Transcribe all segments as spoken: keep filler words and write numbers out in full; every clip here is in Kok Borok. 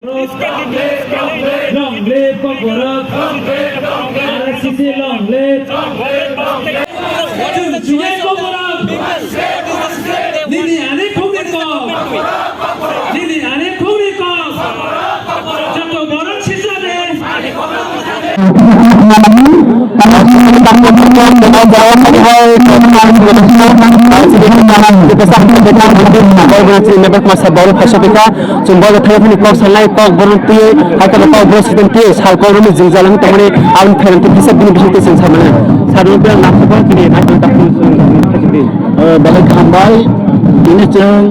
Long live Kokborok! R S C C long live! Chwng swngwi Kokborok! Nini ani khungni kok! Nini ani khungni kok! Joto borok sijak de! Chwng bo thaiphani kok salai, kok borok twi, hakhe kok borok siteng twi, sal kok rwmwi jwngjal wngwi tongmani, aboni phairok twi kisa bini bisingtwi chwng samani. Sarno belai naithok khe nai khe ta phung chwng khaisidi. Eh, belai hambai, tini chwng,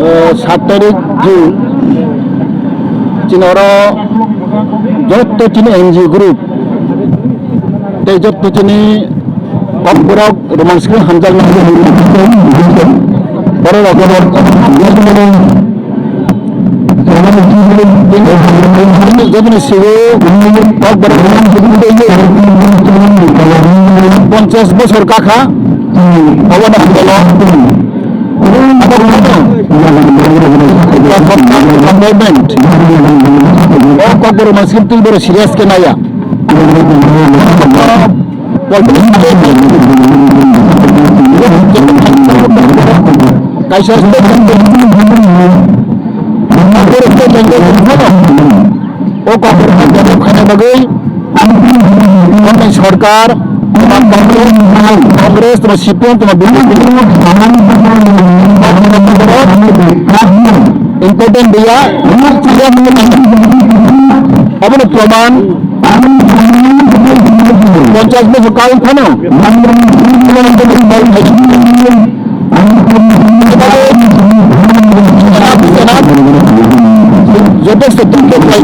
eh, sat tarik June, chini oro jotto chini N G O group, tei jotto chini Kokborok Roman script hamjakma borok rok jotoni sigo Kokborok ponchas bosor kakha obono hwnwi o Kokborok Roman script twi borok serious khe naiya. Kaisa o Kokborok khaina bagwi Kongnai sorkar, toma Congress, toma C P M, toma B J P, important dia, obono proman, ponchas bosor kal phano, joto se tum tum lai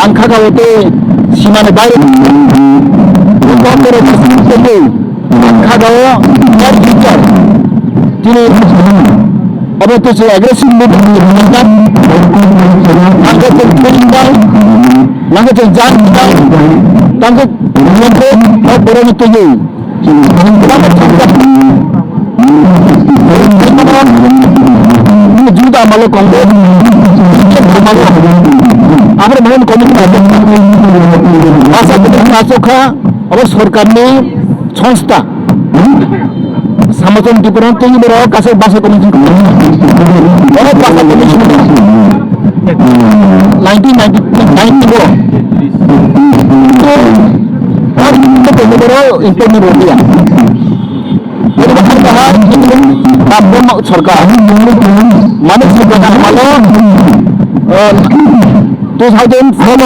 ang kha ka wote simane bai ko ko ro ko ko ang kha ka wo yar jitar tini abo to se aggressive move ang kha to tum bai ang kha to jang bai tang ko ko boro ni to Juda malo kongko amar mohon komiti asa kutub asokha abo sorkarni songsta samajon dipuran tei borok kasak basa komiti oro basa komiti nineteen ninety nine o oro implement rwliya. Tabok sarkar mani sarkar malo two thousand four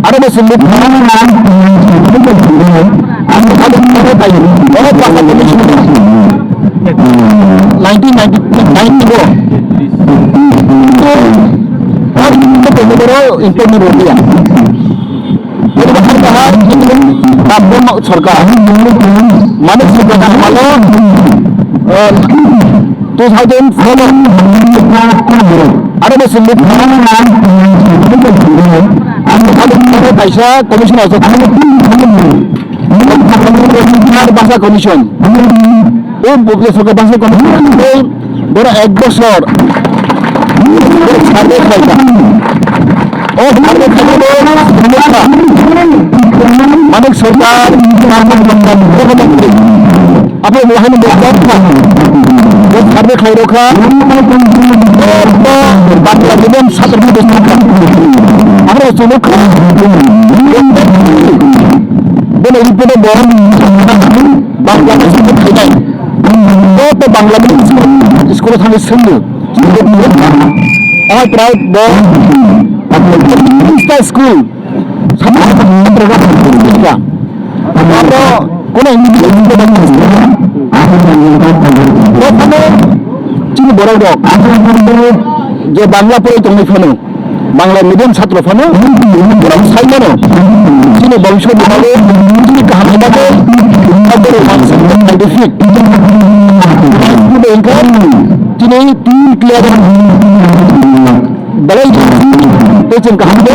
aro bo sumbu nineteen ninety nine o implement rwliya. Tabok sarkar mani sarkar malo two thousand four aro bo sumbu kaisa commission asok basa commission. O bukle soka bangsa kono tei boro ek bosor survey khlaika. O survey khlaika bo manik sarkar, mukhomantri. Abo bo haino bo kok kha. Bo survey khlai rokha. Bo Bangla medium satro ni bwskango. Abo chumuk kha. Bo report bo Bangladesh ni khainai. Bo to Bangladesh school thangwi swngno. Oi prai bo School. Abo kono English. Bo phano chini borok rok je Bangla pori tongwi phano. Bangla medium satro phano borok sai mano. Chini bongso ni bagwi, chini kaham ni bagwi, borok mansa ni bagwi fit. Chini team player belai tei chwng kaham khe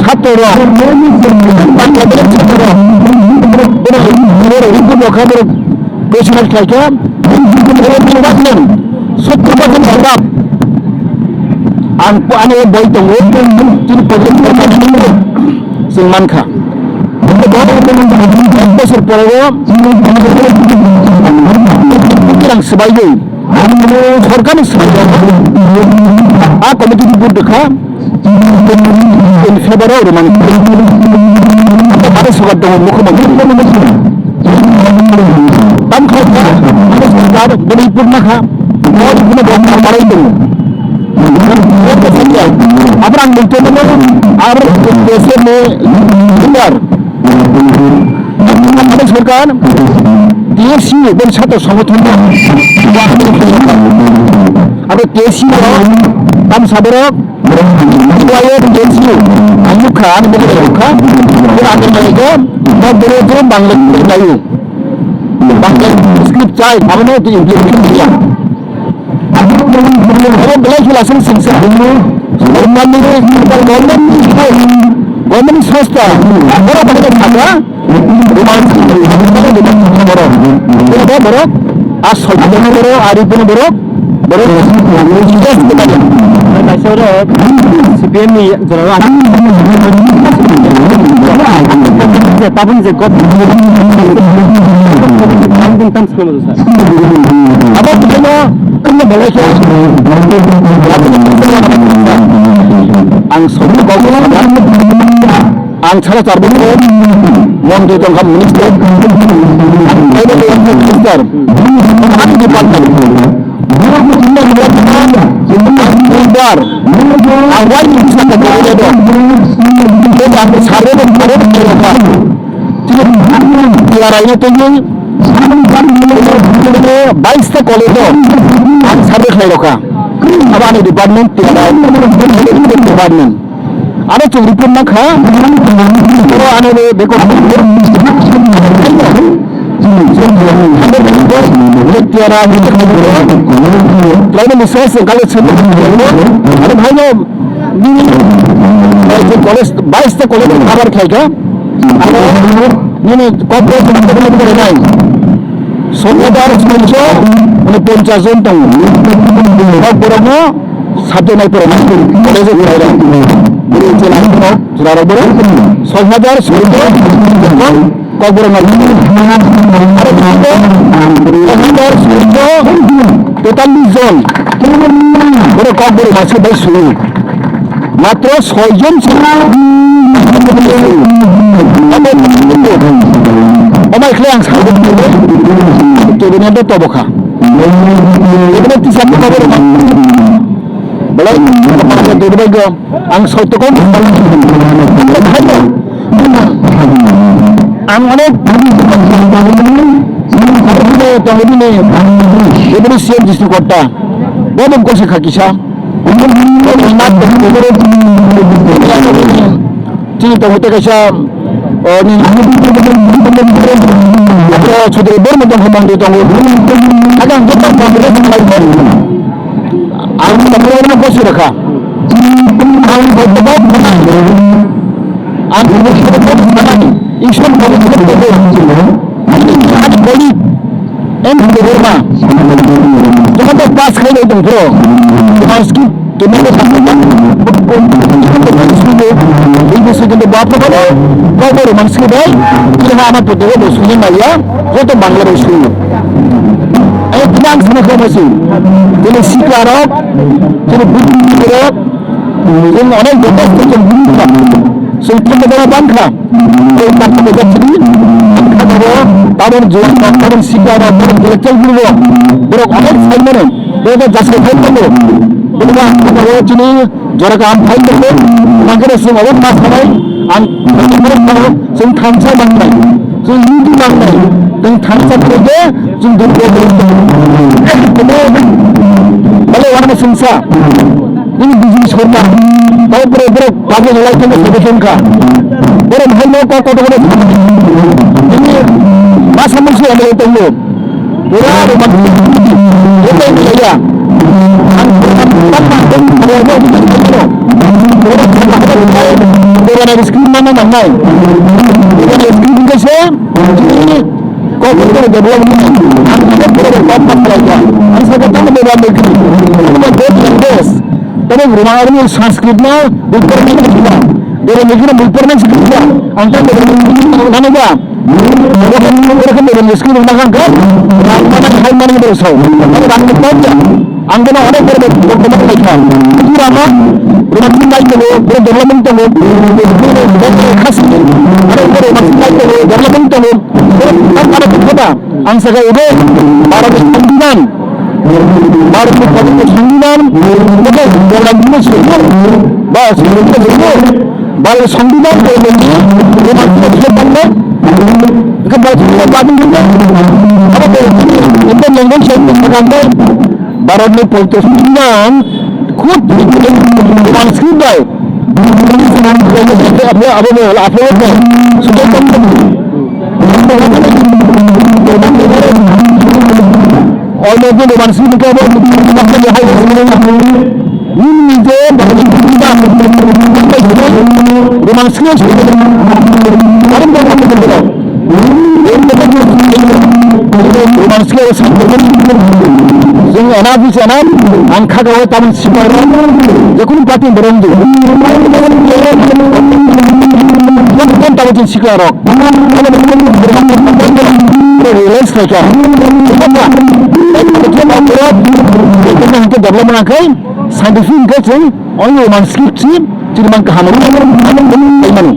satro rok, Bangla medium satro rok, borok report rok kha borok Question khlaikha, Sotto percent jawab. Ang ani boi tongo, tini project chwng mankha. Ek bosor pore o ang swbaiwi sorkarni swbaiwi a committee report rwkha. In favor of Romani. Bharat Sarkar tongo, Mukhyamantri. Tam khaikha, Bharat Sarkar bini purna kha. Bini purna kha, marai tongo. Abrang tongo, abrang tongo, leader. Bharat Sarkar, T S U, bini chhatro songothon. Abo T S U, tam saborok, T Y F T S U, ang nukha, ang nukha, ang nukha, ang nukha, ang nukha, Bangla, Bangla script chai, abo no implement khlaiya. Abo belai khe lasing singsa. Normally, government, government sasta, oro bahai thaka, Roman, borok, borok, a soi borok, a ripuni borok, borok, yes, borok. Kaisa oro C P M ni jora tabun je got. Ang din tam sino sa. Abo kino, kino belai khe. Ang soi kok. Ang sara char bosor montri tongkha, minister. Ang minister. Ang department. Ang department. Ang wai minister. Ang sarbe tongkha. Tiyaraino tongwi baista college o ang survey khlai rokha. Abo ani department, tiyara department. Ano chwng report nangkha. Oro ano be beko tiyara tiyara khlaino misal se kale se. Ano bhaino nini, eh, je college, baista college cover khlaikha. Aro nini kok kok nai. Soi hajar soi sho, mane ponchash jon tongo. Kok borokno sabjak nai poroknai. College o phairok. Bini chwla borok, chwla rok borok. Soi hajar soi sho, Kokborok no. Aro bisingo Kokborok soi jon, tetallis jon. Borok Kokborok masa bai sulu. Matro soi jon se. Omo khlai ang sabo. Cabinet o tobo kha. Cabinet tisa tobo kha. Belai, belai go. Ang sotto kok ang onek tongdini eboni C M Jisnu Kotta bobo gosi khakisa chini tongo tei kaisa chudri bormo tongkha mangtwi tongo aga ang joto ang Isor boli M Debbarma. Joto pass khai dai tong phro. Pass ki to mane pass khai. Ei bwswk kintu bapro kono. Kokborok mansi bai. Kira ama to dego bo suni maya. Joto Bangla bai suni. Ai kinang sama kama si. Tini sikla rok. Tini buddhi rok. Chwng onek joto chwng buddhi kha. Chwng thangma dora ban kha. Tei takhuk bai chini, ang kha tabok, tabok juan rok, tabok sikla rok, tabok intellectual guru rok, borok onek sai mano, borok jasai phai mano, borok ang kha tabok chini jora kaham phai mano, nangkhe chwng obo ma sanai, ang kha tabok chwng thansa mangnai, chwng unity mangnai, chwng thansa khe chwng dukho. Bale warma sungsa. Nini buji sorma. Tau bro bro. Tabuk halai tongkha, sobo tongkha. Borok hai no kok kotor kotor. Ini masa musuh yang mulai tunggu. Pura rumah. Ini yang saya. Pura dari screen mana mana. Pura dari screen ke saya. Ini kok kotor develop. Ini pura dari Ang sa kata mo ba mo kini. Mo ba dot language. Tamo Roman army Sanskrit na, Bulpur na kini ba. Dere mo kini Bulpur na kini ba. Ang ta mo na ba. Mo ba mo kini mo kini na kan ka. Ang mana hai mana mo sa. Ang mana mo ba. Ang gana onek bor bor bor bor bor bor. Itu rama, rumah tinggal itu, bor development itu, bor khas, ada bor rumah tinggal itu, development itu, bor apa apa apa. Ang saka udah, baru di pemimpinan, baru di pemimpinan, oke, dalam ini semua, bahas ini semua. Bal Songbidan ko bini, bini ko bini, ke bal Songbidan bini, apa ko, itu nenggon saya katakan, Bharat ni Songbidan, khud Sanskrit bai, apa, apa, apa, apa, sudah Omo bo Roman script ni kebo, nini je Roman script, Roman script, jeng ena buji ena, ang kha gawa taman sipar, jekunu party berong di, jekunu taman jeng sikla rok. Relax khaikha. Development khe scientific khe chwng only Roman script si chini mang kaham mano.